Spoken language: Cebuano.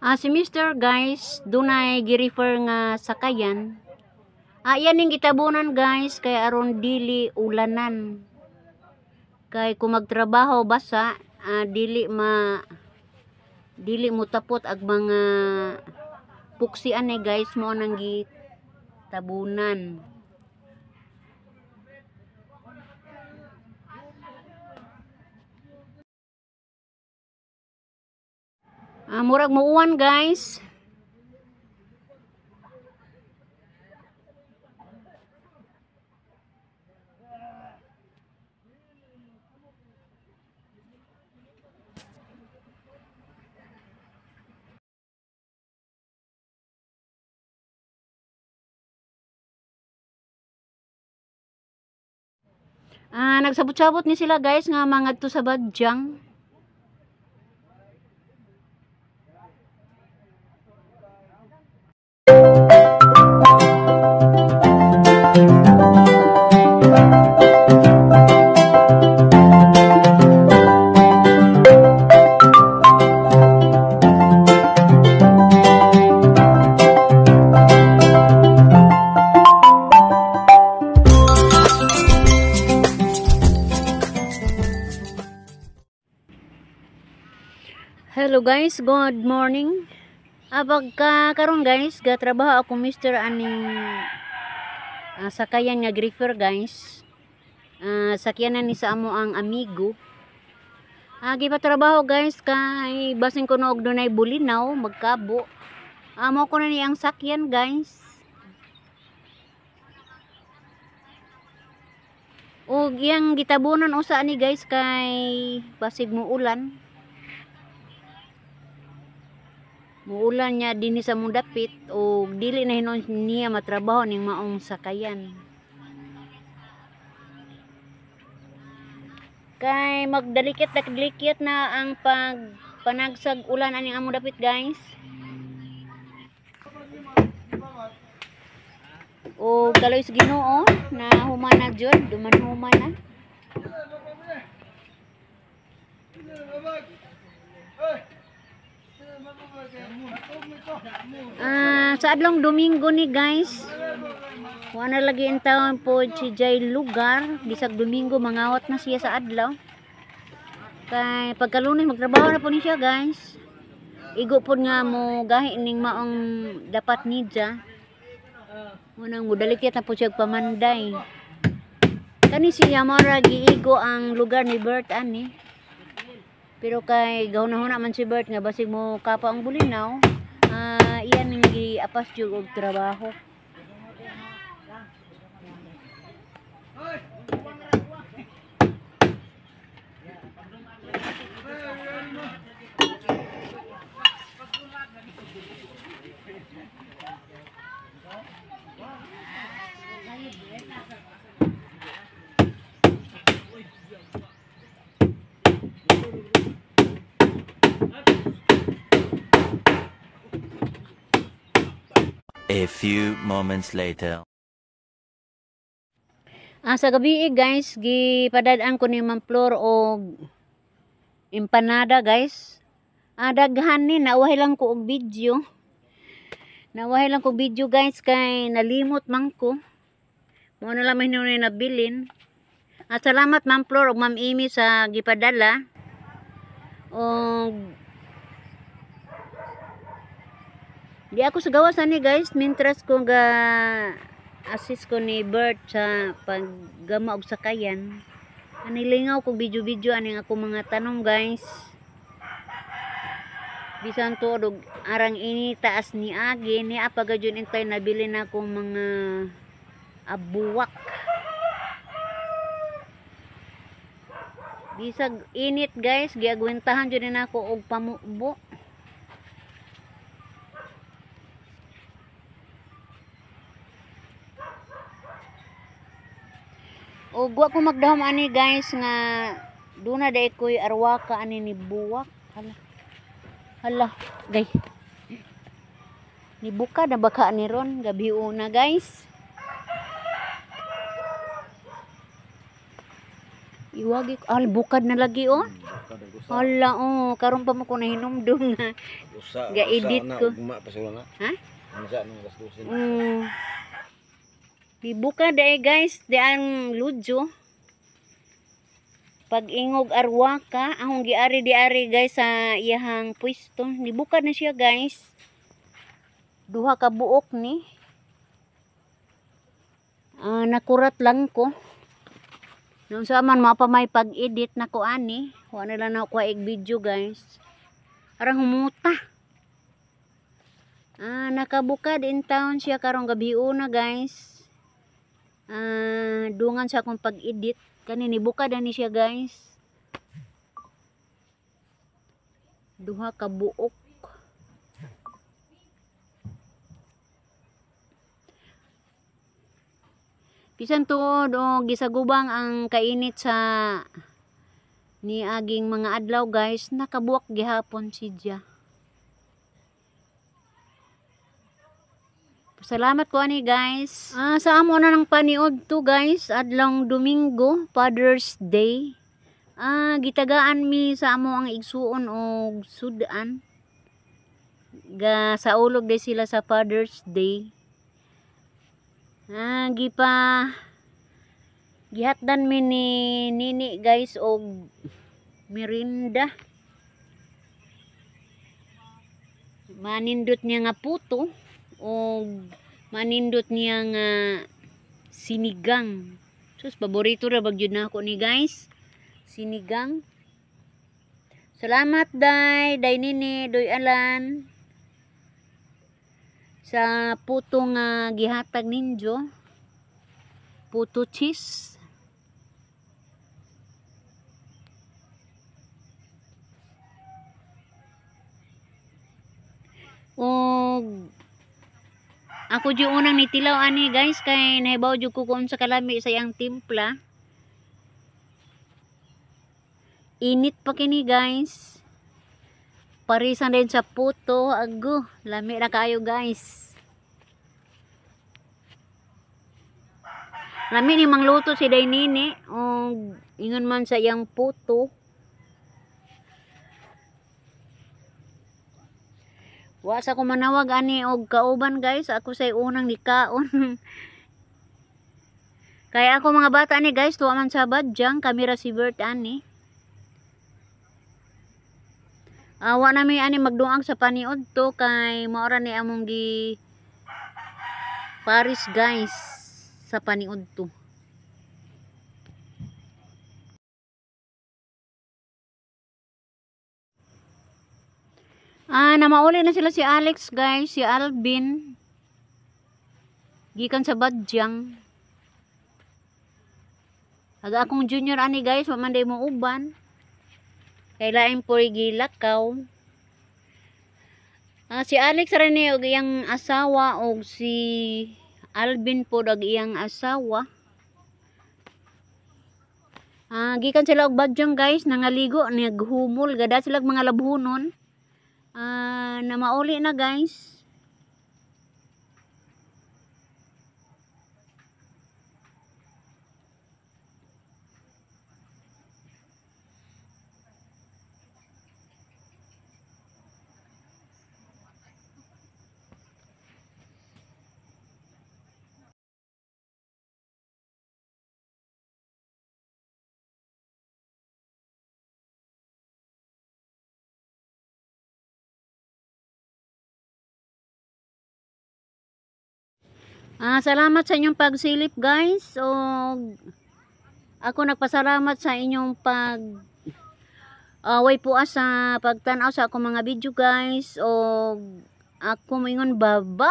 Si Mr. guys, dunay gi-refer nga sakayan. Yan ning gitabunan guys kay aron dili ulanan. Kay kung magtrabaho basa, dili mo tapot ag mga puksian eh guys, mo nang gitabunan. Murag muuwan guys. Nagsabot-sabot ni sila guys nga mangadto sa Badyang. Hello guys, good morning. Pagka karon guys, gatrabaho ako Mr. aning sakayan nga gripper guys. Sakyanan ni sa amo ang amigo. Gipatrabaho guys kay basin ko og dunay bulinaw magkabo. Amo ko na ni ang sakyan guys. Og iyang gitabunan usa ani guys kay basig mo ulan. Muulan niya dinhi sa mong dapit o dili na hinuon niya matrabaho ning maong sakayan. Kay magdalikit-dalikit na ang pagpanagsag ulan aning among dapit guys. O kaloy sa Ginoo na humana jud, duman-human na. Sa adlong Domingo ni guys, wala lagi in town po si Jay lugar. Bisag Domingo mangawat na siya sa adlaw. Kay pagkalunes magtrabaho na po ni siya guys. Igo po nga mo gahi ning maong dapat niya. Munang mudalikit na po siya pamanday. Kani siya mara giigo ang lugar ni Bert ani. Pero kay gahuna-huna man si Bert nga basig mo kapa ang bulinaw, iyan ang giapas jud og trabaho. A few moments later. Sa gabi guys, gipadad-an ko ni Ma'am Flor og empanada guys. Daghan ni, nauwahi lang ko og video. Nauwahi lang ko video guys kay nalimot man ko. Mao na lang may hinunay nabilin. Salamat Ma'am Flor ug Ma'am Amy sa gipadala. Og di ako sa gawas ani guys, mintras ko ga assist ko ni Bert sa paggama og sakayan. Ani lingaw ko video-video aning ako mga tanong guys. Bisan tuod og arang ini taas ni agi ni apa gajud intay nabili na akong mga abuwak. Bisag init guys, giagwentahan jud na ako og pamubo. Og wa ko magdahom ani guys nga duna day koy arwaka ani ni buwak. Hala. Hala, gay. Nibuka na baka ni ron gabi una guys. Iwagi ko al bukad na lagi oh. Hala oh, karon pa mo ko nahinumdum nga. Usa, Ga-edit usa na, ko. Ugma pa sila na. Ha? Unsa nung alas 12. Bibuka dae guys, di ang ludyo. Pag-ingog arwaka, ahong giari diari guys sa iyahang pwesto. Nibuka na siya guys. Duha ka buok ni. Nakurat lang ko. Nung sa man mapa may pag-edit na ko ani, wa na lang ako ig video guys. Arang humuta. Nakabukad in town siya karong gabi una guys. Dungan sa akong pag-edit kani nibukad na ni siya guys. Duha ka buok. Bisan tuod o gisagubang ang kainit sa niaging mga adlaw guys, nakabuak gihapon si Dia. Salamat ko ani guys. Sa amo na ng paniod to guys, adlong Domingo, Father's Day. Gitagaan mi sa amo ang igsuon og sudan. Ga saulog day sila sa Father's Day. Gipa gihatdan mi ni Nini guys og merinda. Manindot niya nga puto og manindot niya nga sinigang. Sus, paborito ra bag jud na ako ni guys. Sinigang. Salamat day, day Nini, doy Alan sa puto nga gihatag ninyo. Puto cheese. Og ako jud unang nitilaw ani guys kay nahibaw jud ko kung unsa kalami sa iyang timpla. Init pa kini guys. Parisan din sa puto, ago, lami ra kaayo guys. Lami ni mangluto si Day Nini og ingon man sa iyang puto. Wa sa ko manawag ani og kauban guys, ako say unang nikaon. Kaya ako mga bata ani guys, tuwa man sa badyang, kamera si Bert ani. Wa na mi ani magduang sa paniod to kay maora ni among gi Paris guys sa paniod to. Namauli na sila si Alex guys, si Alvin. Gikan sa badyang. Aga akong junior ani guys, wa man day mo uban. Kay lain po gilakaw. Si Alex ra ni og iyang asawa og si Alvin po og iyang asawa. Gikan sila og badyang guys, nangaligo, naghumol, gada sila og mga labhunon. Namauli na guys. Salamat sa inyong pagsilip guys. O ako nagpasalamat sa inyong pag way po sa pagtan-aw sa akong mga video guys. O ako moingon bye-bye.